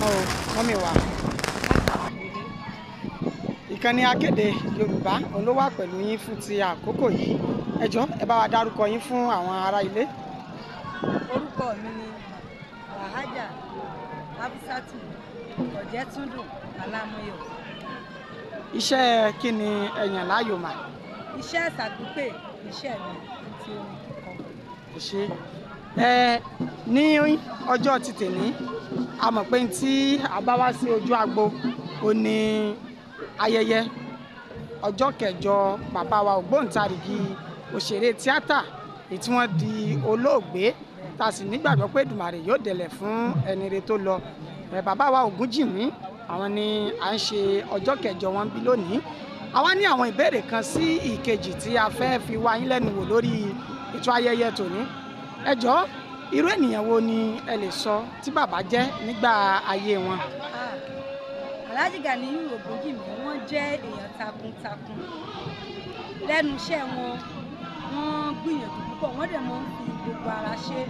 Ojúmọ́ o, mọ́mì wa. Ìkànnì Akéde Yorùbá òun ló wà pẹ̀lú yín fún ti àkókò yìí. Ẹ jọ̀ọ́, ẹ bá wa dárúkọ yín fún àwọn ará ilé. Orúkọ mi ni Wàhájà Hafsatu Ọ̀jẹ̀túndùn Alámúyọ̀. Iṣẹ́ kí ni ẹ yàn láàyò mà? Iṣẹ́ àṣàpípè iṣẹ́ mi àti orin kíkọ. Ẹ ṣé. Ẹ ní ọjọ́ ti tèní, a mọ̀ pé tí a bá wá sí ojú agbo ó ní ayẹyẹ ọjọ́ kẹjọ bàbá wa ògbóǹtarìgì òṣèré tíátà èyí tí wọ́n di olóògbé, tá a sì nígbàgbọ́ pé Èdùmàrè yóò dẹ̀lẹ̀ fún ẹni rere tó lọ. Ẹ bàbá wa Ògúnjìmí, àwọn ni à ń ṣe ọjọ́ kẹjọ wọn bí lónìí. Àwa ní àwọn ìbéèrè kan sí ìkejì tí a fẹ́ fi wá yín lẹ́nu wò lórí ètò ayẹyẹ tòní. Ẹ jọ̀ọ́, irú ènìyàn wo ni ẹ lè sọ tí bàbá jẹ́ nígbà ayé wọn? Ah, Alhaji Ganiyu Ògúnjìmí, wọ́n jẹ́ èèyàn takuntakun lẹ́nu iṣẹ́ wọn. Wọ́n gbìyànjú púpọ̀, wọ́n dẹ̀ máa ń fi gbogbo ara ṣe.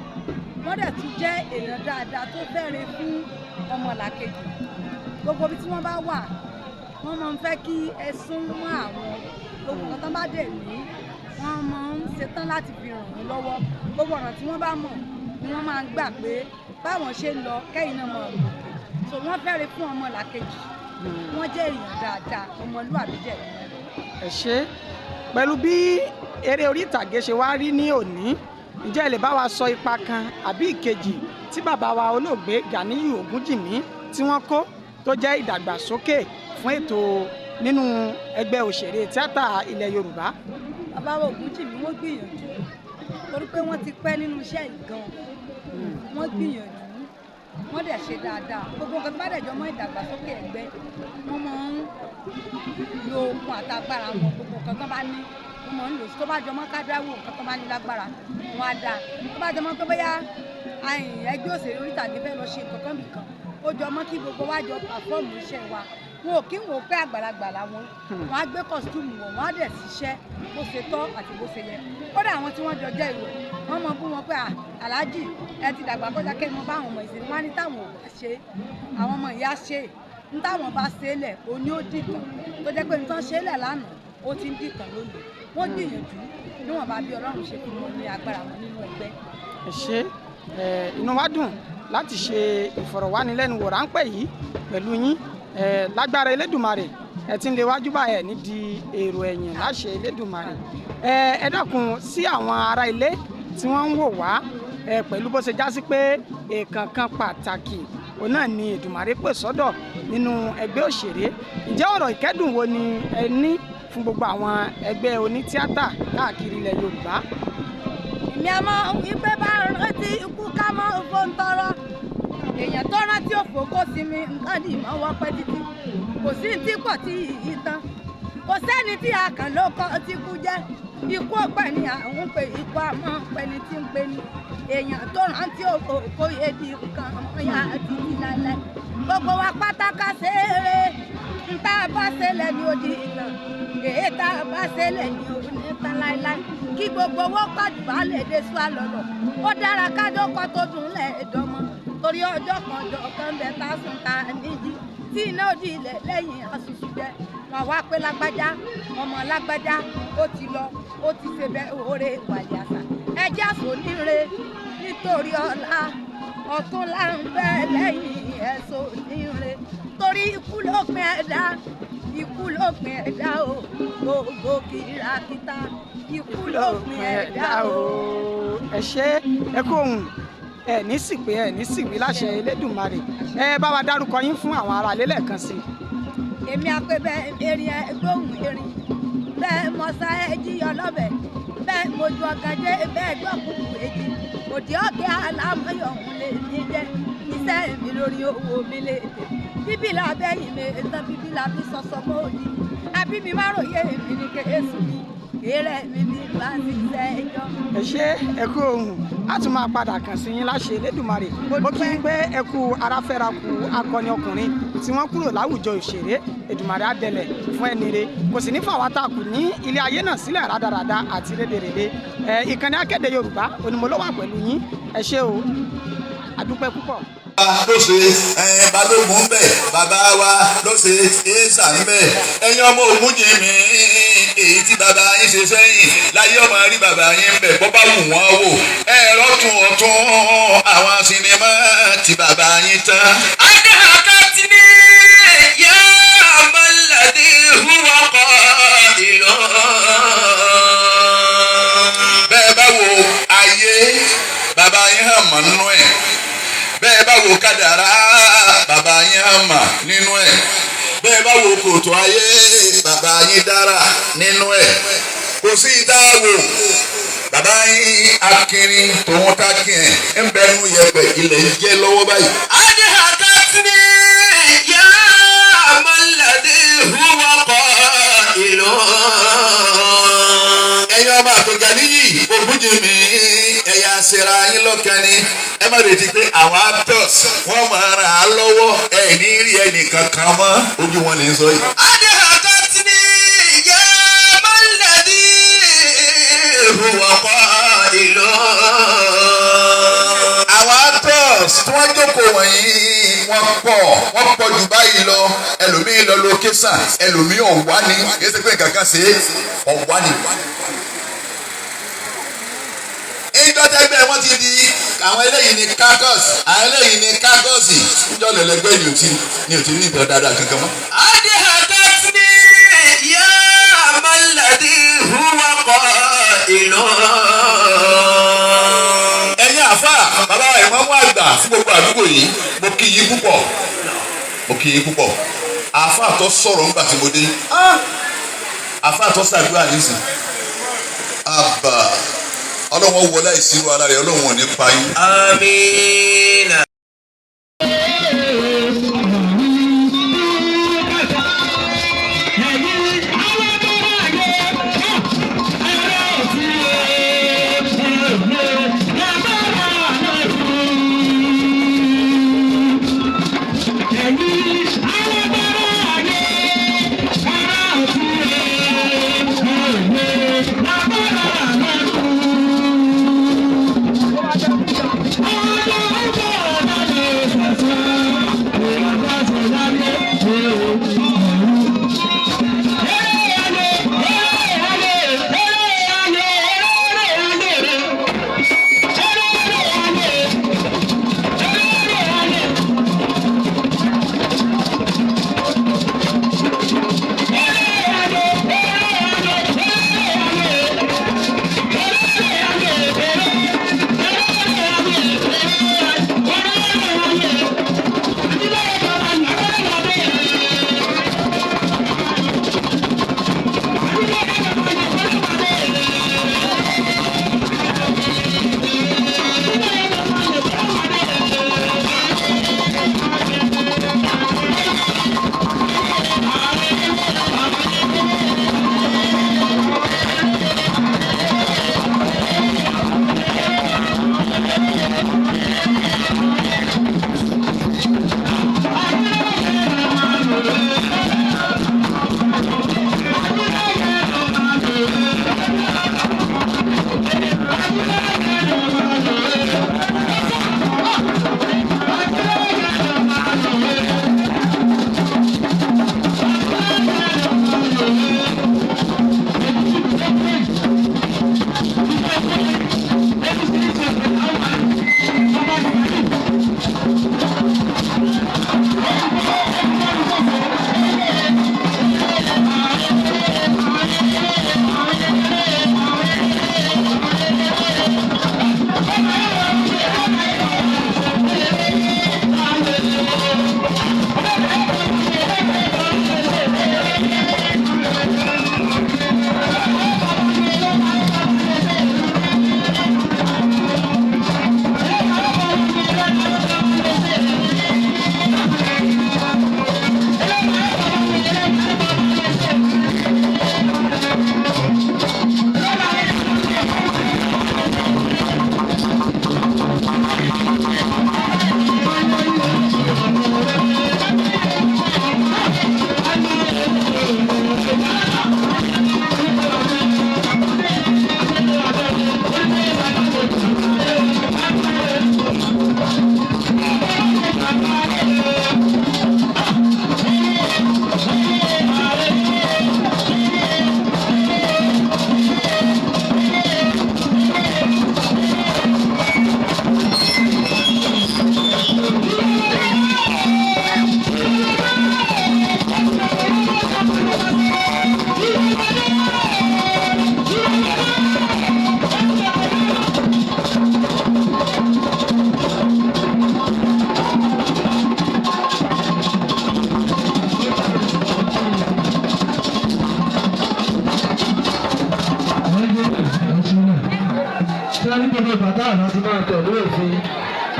Wọ́n dẹ̀ tún jẹ́ èèyàn dáadáa tó fẹ́re fún ọmọlàkejì. Gbogbo ibi tí wọ́n bá wà, wọ́n máa ń fẹ́ kí ẹ sún mọ́ àwọn. Gbogbo nǹkan tán bá dẹ̀ ní, wọ́n máa ń ṣetán láti fi ràn wọ́n lọ́wọ́. Gbogbo ọ̀nà tí wọ́n bá mọ̀ ni wọ́n máa ń gbà pé báwọn ṣe ń lọ kẹ́yìn náà máa gòkè. So wọ́n fẹ́re fún ọmọlàkejì. Wọ́n jẹ́ èèyàn dáadáa, ọmọlúwàbí jẹ́. Ẹ ṣé. Pẹ̀lú bí eré orí ìtàgé ṣe wá rí ní òní, ǹjẹ́ ẹ lè bá wa sọ ipa kan àbí ìkejì tí bàbá wa olóògbé Ganiyu Ògúnjìmí tí wọ́n kó tó jẹ́ ìdàgbàsókè fún ètò nínú ẹgbẹ́ òṣèré tíátà ilẹ̀ Yorùbá? Bàbá wa Ògúnjìmí, wọ́n gbìyànjú torí pé wọ́n ti pẹ́ nínú iṣẹ́ yìí gan. Wọ́n gbìyànjú, wọ́n dẹ̀ ṣe dáadáa. Gbogbo nǹkan tó bá dẹ̀ jọ mọ́ ìdàgbàsókè ẹgbẹ́, wọ́n máa ń lo okun àtagbára wọn. Gbogbo nǹkan tó bá ní, wọ́n máa ń lò. Tó bá jọ mọ́ kádàwó, nǹkan tó bá ní lágbára, wọ́n á dáa. Tó bá jọ mọ́ pé bóyá ẹgbẹ́ òṣèré orí ìtàgé fẹ́ lọ ṣe nǹkan kan bìkan, ó jọ mọ́ kí gbogbo wa jọ pàfọ́ọ̀mù iṣẹ́ wa, wọn ò kí ń wò ó pé àgbàlagbà làwọn. Wọn á gbé kọ́sítúmù wọ̀, wọn á dẹ̀ ṣiṣẹ́ bó ṣe tọ́ àti bó ṣe yẹ. Kódà àwọn tí wọ́n jọ jẹ́ ìwọ̀, wọ́n mọ bú wọn pé aláàjì, ẹ ti dàgbà kọjá kẹ́ ẹ mọ bá àwọn ọmọ ìsìn. Wọn á ní táwọn ò bá ṣe, àwọn ọmọ ìyá ṣe ń táwọn bá ṣe lẹ̀, òní ó dìtàn. Tó jẹ́ pé nǹkan ṣe lẹ̀ lánàá, ó ti ń dìtàn lónìí. Wọ́n gbìyànjú níwọ̀nba bí Ọlọ́run ṣe fún wọn ní agbára wọn nínú ẹgbẹ́. Ẹ ṣé. Inú wa dùn láti ṣe ìfọ̀rọ̀wánilẹ́nuwò ráńpẹ́ yìí pẹ̀lú yín. Lágbára Elédùmarè, ẹ ti ń lé wájú báyìí, ẹ ní di èrò ẹ̀yìn láṣẹ Elédùmarè. Ẹ dákun, sí àwọn ará ilé tí wọ́n ń wò wá, pẹ̀lú bó ṣe já sí pé èèkàn kan pàtàkì òun náà ni Èdùmàrè pè sọ́dọ̀ nínú ẹgbẹ́ òṣèré, ǹjẹ́ ọ̀rọ̀ ìkẹ́dùn wo ni ẹ ní fún gbogbo àwọn ẹgbẹ́ onítíátà káàkiri ilẹ̀ Yorùbá? Èmi àmọ́ wípé bá rántí ikú, ká mọ́ òfò ń tọrọ. Èèyàn tó rántí òfò kó sinmi, nǹkan ní ìmọ̀ wọ́pẹ́ títí. Kò sí tí pọ̀ tí yìí tán, kò sẹ́ni tí a kàn ló kọ́ tí kú jẹ́. Ikú ọ̀pẹ ni àwọn ń pè, ikú àmọ́ pẹni tí ń pè ní. Èèyàn tó rántí òfò kó yé di nǹkan ọmọ ya títí lálẹ́. Gbogbo wa pátákà ṣeré ń tá a bá ṣẹlẹ̀ ní odi ìtàn, èyí tá a bá ṣẹlẹ̀ ní òní tán láéláé. Kí gbogbo owó pàdùbà lè dé sùn àlọ́lọ́, ó dára kájọ́kọ́ tó dùn lẹ́ẹ̀dọ́mọ, torí ọjọ́ kan ọjọ́ kan bẹ tá a sùn tá a níjí tí iná òdì ilẹ̀ lẹ́yìn àṣùṣù jẹ. Wọn wá pé lágbájá, ọmọ lágbájá, ó ti lọ, ó ti ṣe bẹ òore wàlẹ̀ àṣà. Ẹjẹ́ àsòníire nítorí ọ̀la ọ̀tún là ń bẹ lẹ́yìn. Ẹ̀sọ́ oníire torí ikú ló pin ẹ̀dá, ikú ló pin ẹ̀dá o. Gbogbo kìràkìtà, ikú ló pin ẹ̀dá o. Ẹ ṣé, ẹ kú ohùn. Ẹ ní sì pé ẹ ní sì wí láṣẹ Elédùmarè. Ẹ bá wa dárúkọ yín fún àwọn ará ilé lẹ́ẹ̀kan sí i. Èmi àpè bẹ́ẹ̀ erin, ẹ gbóhùn erin bẹ́ẹ̀, mọ̀sá ẹ jíyọ lọ́bẹ̀ bẹ́ẹ̀, mojú ọ̀gànjẹ́ bẹ́ẹ̀, gbọ́kùkù èjì òdì ọ̀kẹ́ alámọ̀yọ̀ òun lè ní jẹ́. Iṣẹ́ mi lórí owó mi lè dé bíbí làbẹ́yìn mi tán, bíbí làbí sọ̀sọ̀ mọ́ òdì àbí mi má ròyé mi ní kéésù mi èrè mi bí bá ti ṣe ẹjọ́. Ẹ ṣé, ẹ kú ohùn. A tún máa padà kàn sí yín láṣẹ Elédùmarè. Mo kí n pé ẹ kú aráfẹ́ra kú akọni ọkùnrin tí wọ́n kúrò láwùjọ òṣèré. Èdùmàrè á dẹlẹ̀ fún ẹni re, kò sì ní fàwa tá a kù ní ilé ayé náà sílẹ̀ rádaràda àti rédèrèdè. Ẹ ìkànnì Akéde Yorùbá onímọ̀ ló wà pẹ̀lú yín. Ẹ ṣé o. A dúpẹ́ púpọ̀. Ló ṣe balógun ń bẹ, bàbá wa ló ṣe éésà ń bẹ. Ẹ̀yin ọmọ Ògúnjìmí, èyí tí bàbá yín ṣe sẹ́yìn láyé ọmọ rí bàbá yín ń bẹ bọ́ bá wù wọ́n wò. Ẹ̀rọ tún ọ̀tún àwọn sinimá tí bàbá yín tán. أضحكتني يا ما الذي هو قائل. Bẹ́ẹ̀ bá wo ayé, bàbá yín hàn mọ́ nínú ẹ̀. Bẹ́ẹ̀ bá wo kádàrá, bàbá yín hàn mọ́ nínú ẹ̀. Bẹ́ẹ̀ bá wo kòtò ayé, bàbá yín dára nínú ẹ̀. Kò sí ìdáwò bàbá yín akínrin tòun tákìn ẹ̀ ń bẹnu yẹpẹ̀ ilẹ̀ ń jẹ́ lọ́wọ́ báyìí. أضحكتني يا ما الذي هو قائل. Ẹ̀yin ọmọ àtọ̀gà níyì Ògúnjìmí, ẹ̀yà ṣera yín lọ́kàn ni. Ẹ má retí pé àwọn actors wọ́n máa ràn á lọ́wọ́. Ẹ̀ ní rí ẹnìkan kan mọ́, ojú wọn lè ń sọ yìí. أضحكتني يا ما الذي هو قائل. Àwọn actors tí wọ́n jókòó wọ̀nyí, wọ́n pọ̀, wọ́n pọ̀ jù báyìí lọ. Ẹlòmíín lọ location, ẹlòmíín ọ̀wá ni. Kì í ṣe pé nǹkan kan ṣe é, ọ̀wá ni. Ìjọ tẹgbẹ́ wọn ti di àwọn eléyìí ní caucus, àwọn eléyìí ní caucus, ìjọ lẹlẹgbẹ́ ni ò ti ní ìtọ́ dáadáa kankan mọ́. أضحكتني يا ما الذي هو قائل. Ẹ̀yin àfa, bàbá ìmọ̀mú àgbà fún gbogbo àdúgbò yìí, mo kí yín púpọ̀, mo kí yín púpọ̀. Àfa tó sọ̀rọ̀ ńgbà tí mo dé, àfa tó ṣàdúrà nísìn, àbà ọlọ́wọ́n wọlé ìṣirò ara rẹ̀, ọlọ́wọ́n ò ní pa yín. آمين. Thank you.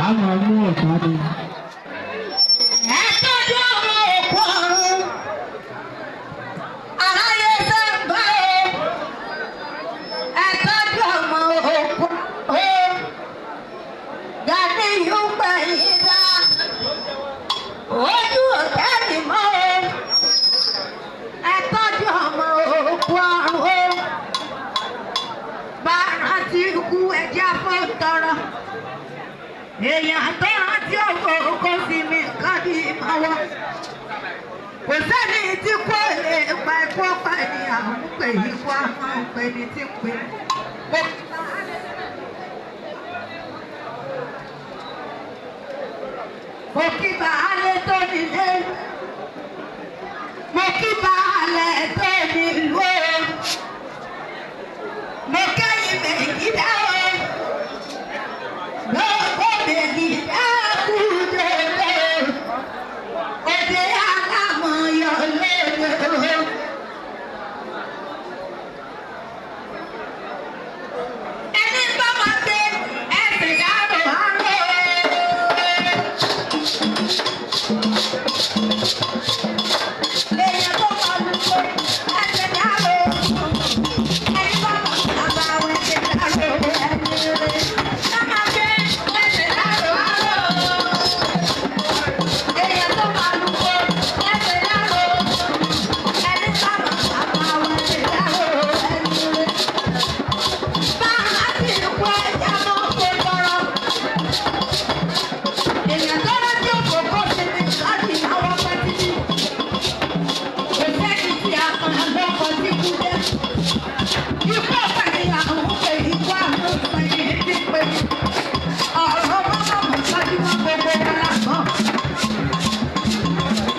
A máa mú ọ̀tá ni. Ẹ tọ́jú ọmọ òkú ọ̀run. Aráyé sábà o. Ẹ tọ́jú ọmọ òkú ọ̀run. Gàníyù gbẹ̀yìn dá. Ojú ọ̀tẹ́ mi mọ́ o. Ẹ tọ́jú ọmọ òkú ọ̀run o. Bá rántí ikú ẹjẹ́ fún tọrọ. Èèyàn tó rántí òfò kó sí mi kábí ìmọ̀wọ́. Kò sẹ́ni tí kò lè pa ikú pa ni àwọn ń pè ikú àwọn ń pè ní tí ń pè. Mo kí baálé tó nílé. Mo kí baálé tó nílùú o. Mo kẹ́yìn méjì dá o. Gbogbo méjì dá kú dédé. Òde alámọ̀yọ̀ lóde o. Ẹni bá máa gbé ẹsẹ̀ yàrá àárọ̀. Èèyàn tó máa lù kó ẹsẹ̀ yàrá o. Èèyàn tó rántí òkòkò ṣe ní láti àwọn pẹ́ títí. Kò sẹ́ni tí a kan lọ́kọ̀ tí kú dé. Ikú ọ̀pẹ ni àwọn ń pè ikú àwọn ń pè ní ti pè. Ọ̀rọ̀ mọ́mọ́ mọ́ sọ́jú mọ́ gbogbo wa lágbọ́n.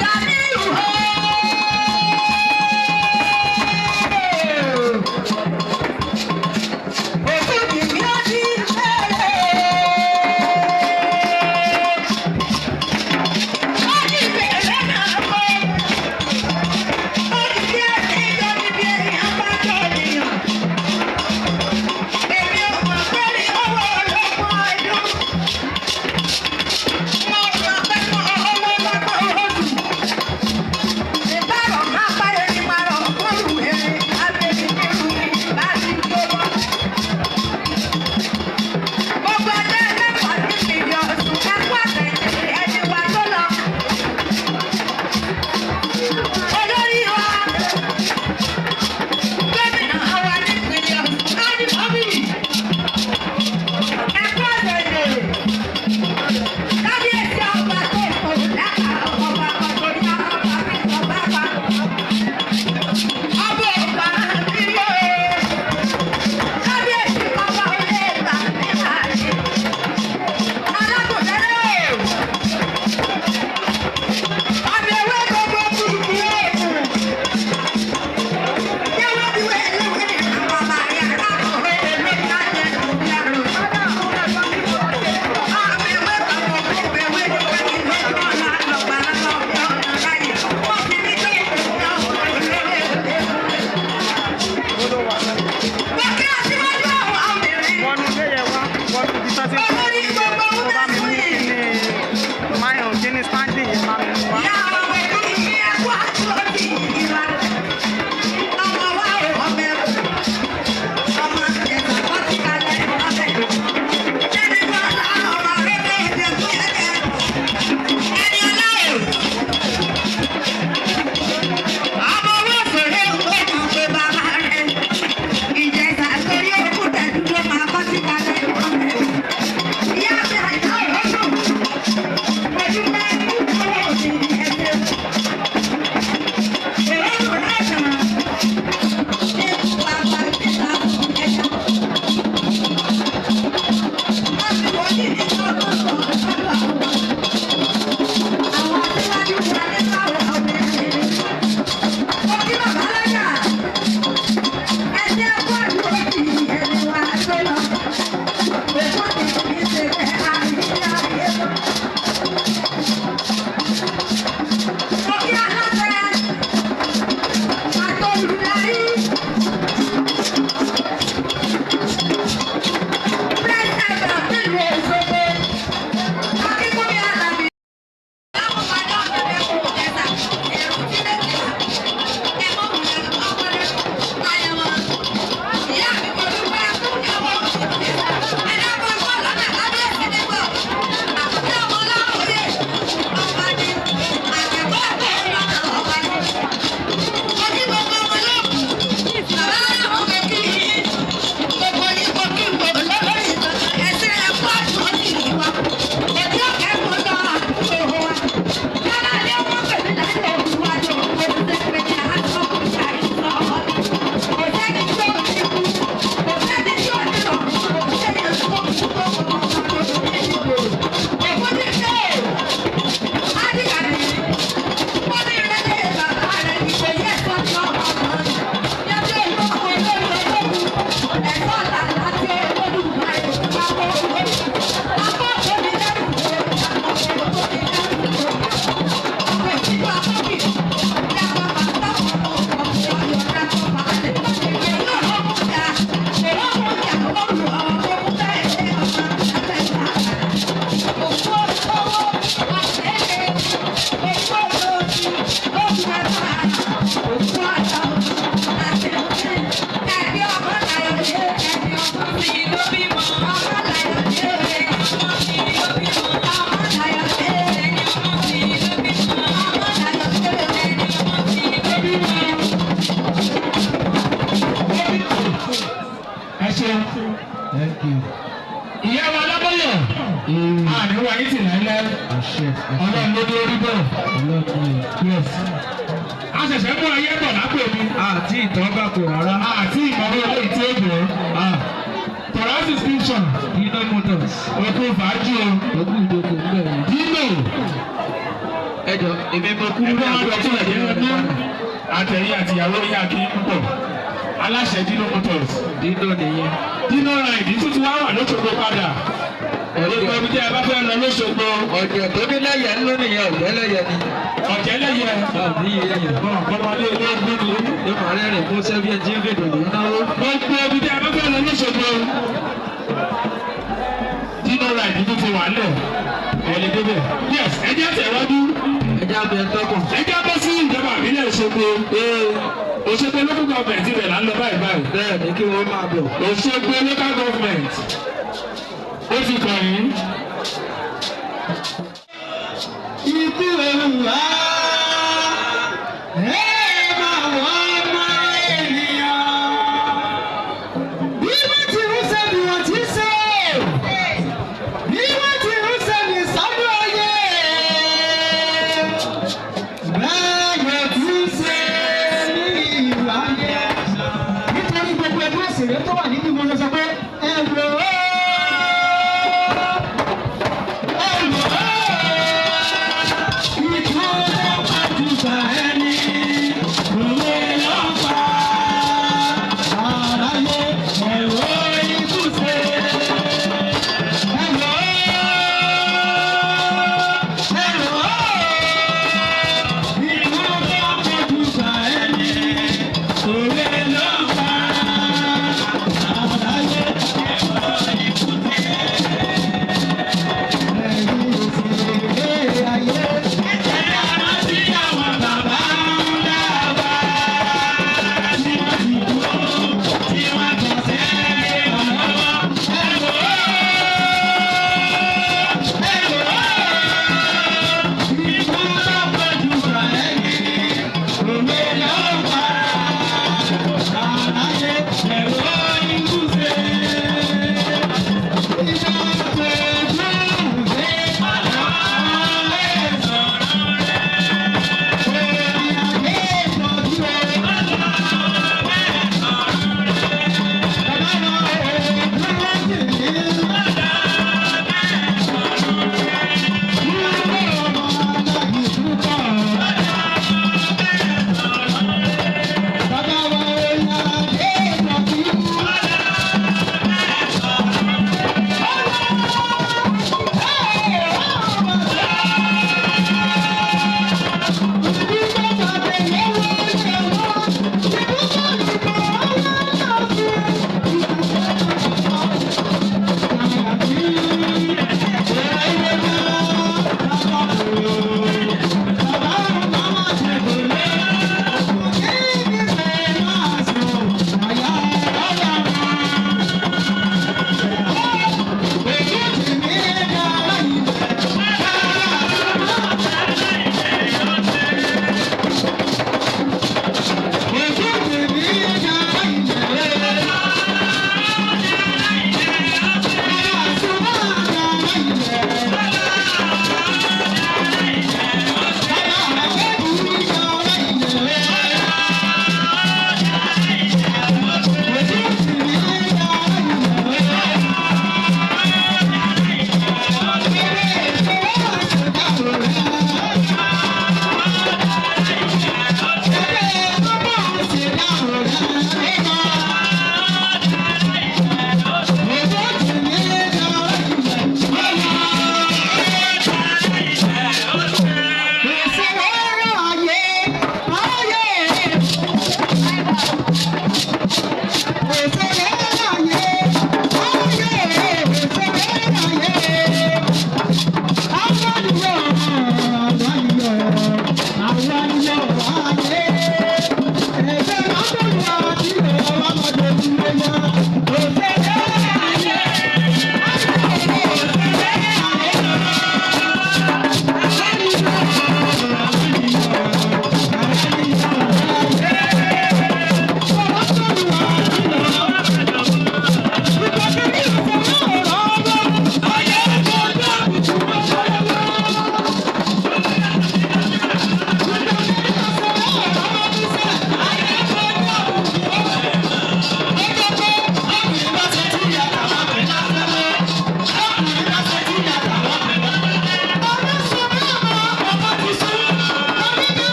Gàníyù hóó! Òkú mi ni ó di bẹ́ẹ̀. Ó di bẹ̀rẹ̀ náà kọ́. Ó di bí ẹni jọ ní bí èèyàn bá jọ ènìyàn. Èmi ò mọ̀ pé ní owó ológun ọdún. Mo mọ̀ pé mo owó lọ́gbọ̀n ọdún. Ìbárọ̀ máa bá erin máa rọ̀ kóòrù erin abẹ́rẹ́ nínú bá ti gbó bọ́. Gbogbo ẹgbẹ́ ẹlẹ́kọ̀ọ́ ní ìpínlẹ̀ Ọ̀ṣun ẹkú àtẹ̀tẹ̀ ẹni wa tó lọ. Olórí wa, gómìnà wa nípìnlẹ̀ Ọ̀ṣun, á ní mọ́bì. Ẹkú àtẹ̀tẹ̀. Kábíyèsí ọba tó kò dáka ọba ọ̀tọ̀rí ọba ọba pa. Ọba ọba mi yóò. Kábíyèsí ọba olè gbà mí láàyè. Alákòóso o. Àmì ewé gbogbo kùkù òògùn. Yẹ́wọ́dúwẹ̀ lówe ní àwọn ọba yàrá òwe ló ń bá jẹ́ òbí àrùn. Àmì ewé gbogbo kùkù ewé lówe ní lójú ọ̀la lọ́gbà lọ́gbà ọ̀nà láyé. Wọ́n fi mí tó ìkùnkùn ọ̀hún lórí òde. Mo kí aṣíwájú àwọn obìnrin. Wọnú ilé yẹn wá, wọnú ibi tó ti ń kọ́ Olórí ilé gbogbo yẹn, kó bá mi mú women kíní máyọ̀ kíní standing yẹn bá mi mú wá. Ìyá ọmọ ẹbí ní ẹkú àtúntì ìwà. Ọmọ wa ò ọmọ ẹkú. Ọmọ ẹ̀sà kọ́sí kalẹ̀ ọbẹ̀. Ẹni bọ́lá ọmọ rẹ̀ bẹ́ẹ̀ fún ẹ̀jẹ̀. Ẹni ọlá o. Ọmọ owó òṣèré òkú pé bàbá rẹ̀. Ìjẹ̀sà torí òkú tẹ̀dúró máa kọ́sí kalẹ̀ ọbẹ̀. Ìyá mi àìsàn òrógùn. Mo dúpẹ́ owó mi ẹ̀ṣẹ̀. Èrò rẹ̀ kàn. Ṣé bàbá títa ẹ̀ṣẹ̀? Wọ́n ti wọ́n ní ní ọdún ọdún àwọn. Àwọn aṣíwájú wa nípa obìnrin. Mo kí bàbá lọ́jà. Ẹ̀ṣẹ̀ bọ́ọ̀lù òkì ẹni wa tó lọ. Òkú mi kì í ṣe àmì ayé mọ́. Mo kí aláṣẹ àtolùdarí. Fresh FM nílùú Òṣogbo. Àníwá yín sì láíláí. Ọlọ́run ló dé orí bẹ́ẹ̀. Yes. A ṣẹ̀ṣẹ̀ mú ayé bọ̀ lápò mi. Àti ìtọ́gbà kò rárá. Àti ìmọ̀ràn eléyìí tí ó jẹ́. Tọ́lá subscription. Dino Motors. Òkú fàájì o. Ogún ìjókòó ń bẹ̀ yẹn. Dino. Ẹ jọ, èmi mo kú ní Ẹgbẹ́ wọn àbúrò dọ̀tún ẹ̀jẹ̀ ní àtẹ̀yìn àtìyàwó yín àkí púpọ̀. Aláṣẹ Dino Motors. Dino nìyẹn. Dino Ride tún ti wá wà lóṣogbo padà. Gbogbo ibi tí a bá fẹ́ lọ lóṣogbo. Ọ̀jẹ̀ tó ní lẹ́yẹ̀ ń lọ nìyẹn, ọ̀jẹ̀ lẹ́yẹ̀ ni. Ọ̀jẹ̀ lẹ́yẹ. Àbí yẹyẹ. Ọmọdé ilé gbóni. Yóò máa rẹ́rìn fún sẹ́fíẹ̀ tí ń fèdè ní náwó. Gbogbo ibi tí a bá fẹ́ lọ lóṣogbo. Dino Ride tún ti wà lẹ̀. Ẹ lè débẹ̀. Yes, ẹ jẹ́ tẹ̀wájú. Ẹ jẹ́ abẹ tọkàn. Ẹ jẹ́ bọ́ sí ìjọba ìbílẹ̀ Òṣogbo. Òṣogbo local government ibẹ̀ là ń lọ báyìí báyìí. Bẹ́ẹ̀ ni kí wọ́n máa bọ̀. Òṣogbo local government. Ó ti kàn yín.